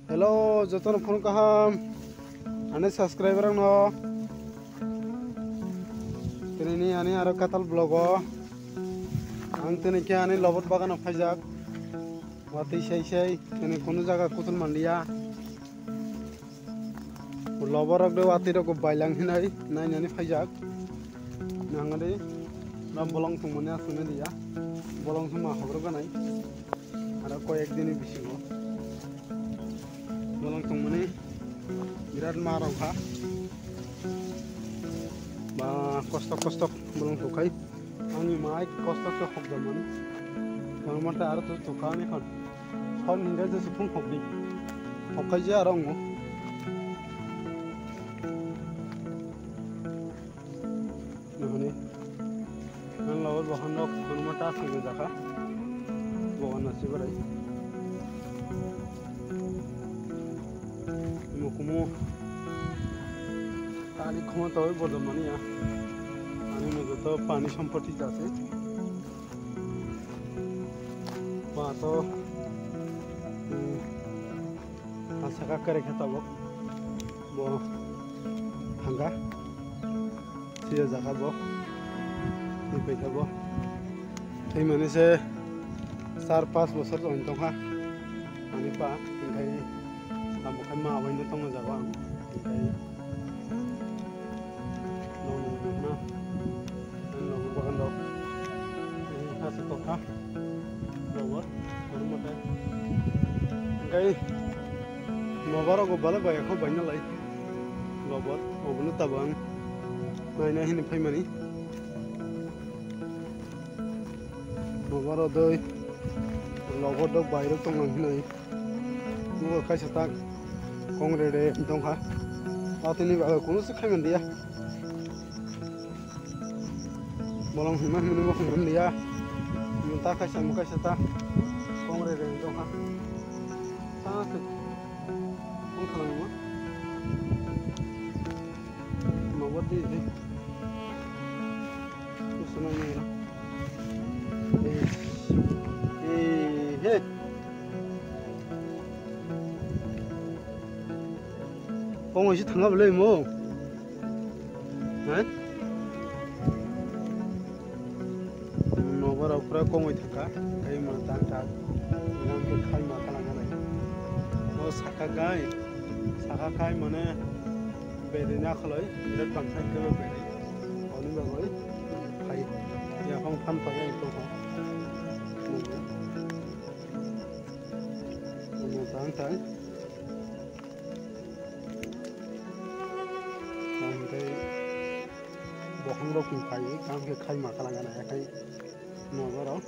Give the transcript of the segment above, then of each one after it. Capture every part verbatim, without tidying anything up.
Hello, jotono phone kaham. Ani subscriber rokno. Tini ni ani aro katal vlog o. Ang tini khe ani lobot bagano phaijak. Watwi sai sai, tini kunu jaga kutul manliya. Loborok de watwi rok bailang hinai, nainani phaijak. Nangani, na bolong thwngmani aswknai liya. Bolong thwngma hogrok ganai. Aro koyek dini bisingo. Bolong thwngmani birat ma rok kha. Ba kosto kosto bolong thwngkhai. Ani mai kosto khe hokjakmani. Tangmata aro to thwngkha ani khan. Hor hingkhe je sufung hokdi. Hokkai je aro wngo. Nahani. Nang lawar bahan rok khorma ta song jakha. Bagan nasi barai. Mukumu. Tari khoma tawi bodom mani ya. Ani mugo to pani sompoti jase. Ba to. Hmm. Ang saka kare khe tabok bo thangkha, siya jaga bo, twi paikha bo. Thwimani se char pas bosor tong tongkha ani pa, hinkhe tamo khe ma abaino tongma jago ang, hinkhe. Nong nong nong na. Nong nong bagan rok. Ini khasi tokha. Lobor. Baru mata. Engkai. Nobar rok bale bai kho bai nalai. Lobor. Obono tabang. Nai nai hini phaimani. Nobar rok doi. Lobor dok bai rok tong nang hinoi. Nugo kaisa ta kong rede tongkha. Atini bagwi kunu se khaiman dia. Bolong hima hima nugo khaiman dia. Nung ta kaisa mo kaisa ta kong rede tongkha. Ta se kong khalang mo. Mabo di di. Kusuna ni. Eh. Eh, he. Kongoi si thanga bwlai mo. Hai? Nobar rok pura kongoi thangkha. Kai ma tang tang. Nang ke khai ma kalang nai. O saka gai. Saka kai mane beri na kholoi. Birat bangsa ke beri. Oni bagoi. Khai. Ya kong phan pa ya itu kong. Tang tang. Tang tei bohong rok ni phai, tang khe khai ma kala gana ya khai nogo rok.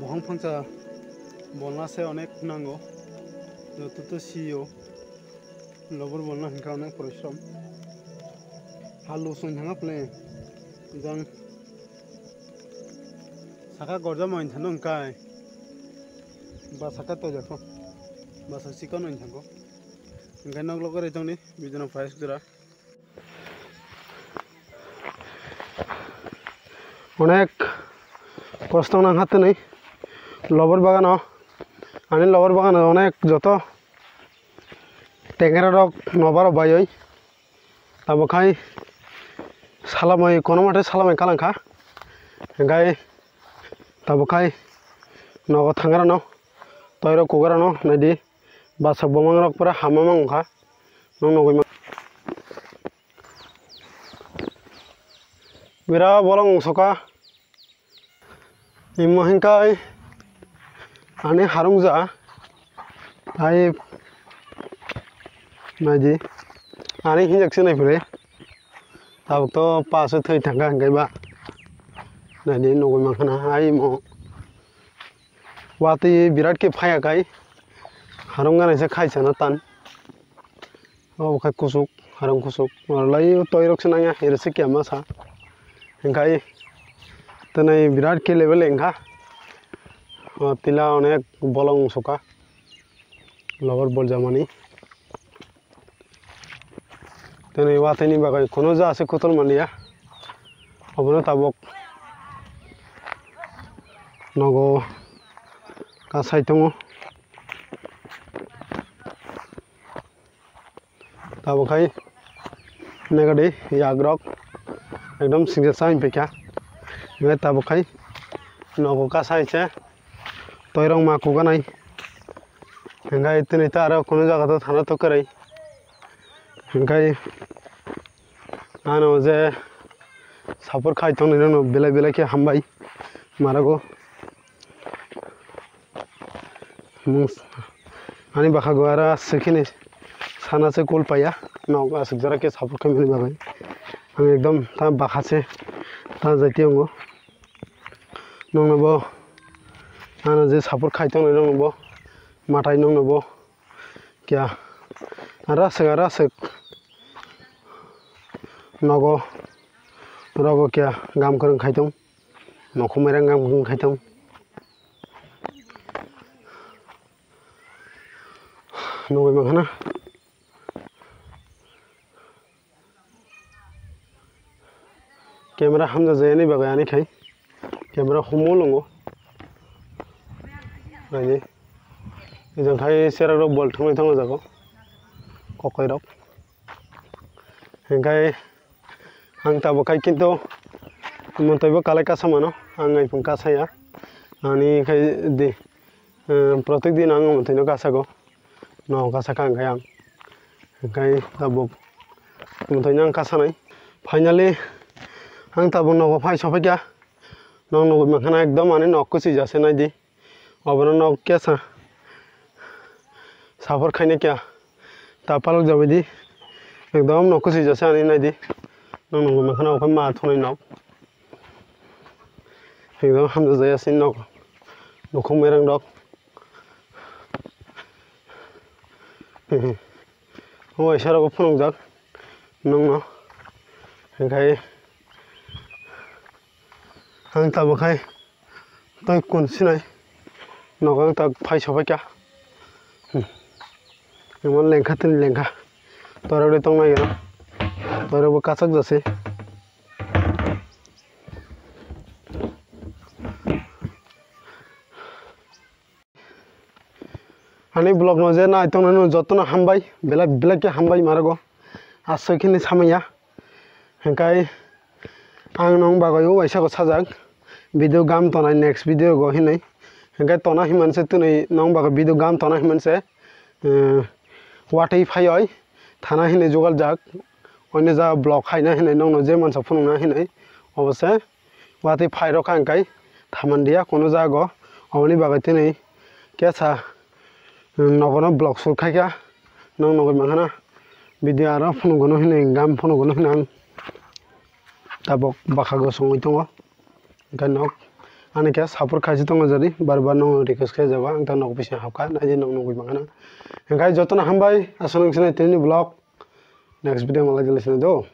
Bohong phangsa bolna se onek nango, joto to siyo. Lobor bolna hinkha onek porishrom. Halu song thanga phle jang. Saka gorja mo wngthano wngkai. Ba saka toijakho. Ba sa chikon wngthangkho. Wngkai nok logo ri tongni, bidino phai sukjora. Onek kosto nang hatini. Lobor bagano. Ani lobor bagano onek joto. Tengera rok nobar rok baioi. Tabuk khai salamai, kono mate salamai kalang kha. Hinkhe tabuk khai nogo thangrano, toirok kugrano naidi, bachak bomangrok pura hamma mang kha. Nwng nugui man. Bira bolong wngsoka. Imo hinkai ani harungja. Ai naidi ani hinjak se nai phire. Tabuk to paso thwi thangkha hinkai ba. Naidi nugui mankha na ai imo. Watwi birat khe phaiya kai. Harung gana se khai sana tan. Obo khai kuchuk, harung kuchuk. Oro lai o toirok se nangya, hero se kema sa. Hinkhe twnwi birat khe level wngkha. O tila onek bolong wngsuka. Lobor boljamani. Twnwi watwini bagwi kunu ja se kutul manliya. Obono tabuk nogo kasai tongo. Abo khai nagadi yagrok ekdom singsa sa himpai kha. Ngai tabuk khai nogo kasa hai se toirok ma kuganai. Hingkai tini ta aro kunu jaga to thana to kwrwi. Hingkai ano je sapor khai tongnai no belai belai khe hambai marago. Mung ani bwkhago aro aswk kheno sana se kul paiya, nok aswk jora khe support khaimani bagwi. Ang ekdom ta bwkha se ta jai tongo. Nokno bo ano je support khai tongnai nokno bo matai nokno bo kya aro aswk aro aswk nogo rogo kya gam kwrwng khai tong. Nokhung mairang gam kwrwng khai tong. Nugui mankha na. Camera hamjak jaya ni bagwi ani khai. Camera humo longo. Ani. Ejang khai serak rok bol thumui tongo jago. Kokai rok. Hingkai ang tabuk khai kintu mwtaibo kalai kasa mano, ang iphung kasa ya. Ani khai di, eh, protek din ang mwtaino kasago, no kasa kha hingkai ang. Hingkai tabuk mwtaino ang kasanai. Finally, ang tabuk nogo phai sophaikha. Nok nugui mankha na ekdom ani nok kwchwi jase naidi. Obono nok kesa. Sapor khaina kya. Ta palok jabai di. Ekdom nok kwchwi jase ani naidi. Nok nugui mankha na okhai ma thunai nok. Ekdom hamjak jaya se nok. Nokhung mairang rok. Waisa rogo phunukjak nokno. Hingkhai ang tabuk khai tei kun sinai nogo ang tak phai sophaikha. Hmm. Emon lengkha tini lengkha. Toirok de tongnai geno. Toirok bo kachak jase. Ani vlog no je nai tongnai no jotono hambai, belai belai khe hambai marago. Aswk hini samaya. Hingkai ang nong bagwi o waisa ko sajak. Video gam tonai next video go hinwi. Hingkai tona himanse twnwi nong bagwi video gam tona himanse, eh, watwi phaioi thana hinwi jugal jak. Oino ja vlog khaina hinwi nongno je mansa phunukna hinwi. Obose watwi phai rokha hingkai thamandiya kunu jago. Oboni bagwi tini kesa nogono vlog shoot khaikha. Nong nugui mankha na video aro phunukgwno hinwi gam phunukgwno hinwi ang tabuk bwkhago songwi tongo. Hingkhe nok ani khe support khaisi tongo jadi bar bar nongno request khe jaba ang ta nok bising habkha naidi nok nugui mankha na. Hingkhe jotono hambai aswk nang sinai tini vlog next video malai jala sinai do.